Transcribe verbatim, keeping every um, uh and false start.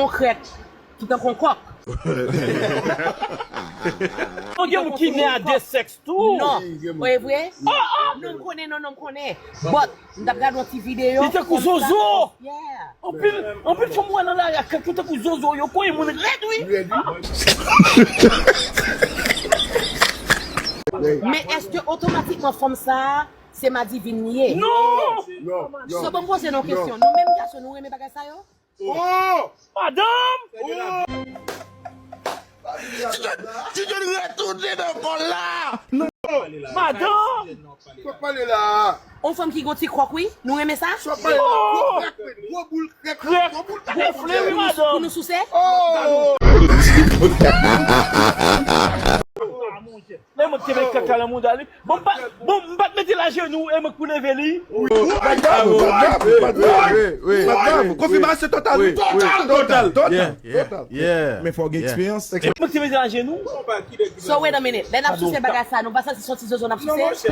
Yon krèk ki tankou yon kòk. Non, gen moun ki ne a de sèks tou. Non. Ou e vre? Non, m konnen, non, non, m konnen. But, m t ap gade yon ti videyo. Li tankou zozo. Yeah. Anpil, anpil fanm wè nan lari a, krèk yo tankou zozo, yo konyen moun rèd, wi. Men èske otomatikman fanm sa a, se madivin li ye? Non! So, ban m poze nou kesyon. Nou menm gason, nou renmen bagay sa yo? Oh! Madanm! Oh! Ti John retounen nan kò la! Madanm! Fòk pale la! On fanm ki gon ti kwòk, wi. Nou renmen sa? Fòk pale la! Gwo krèk, gwo boul krèk, gwo boul krèk. Gonfle, wi, madanm. Pou nou souse? Oh! E mwen ki te met kaka nan mouda li. Bon, m pa, bon, m pa t mete l ajenou, e mwen k pou leve li. Konfimasyon total. Total, total, total. Men fò w gen eksperyans. E mwen ki te mete l ajenou. So, wait a minute. Lè n ap souse bagay sa, nou pa santi se yon ti zozo n ap souse?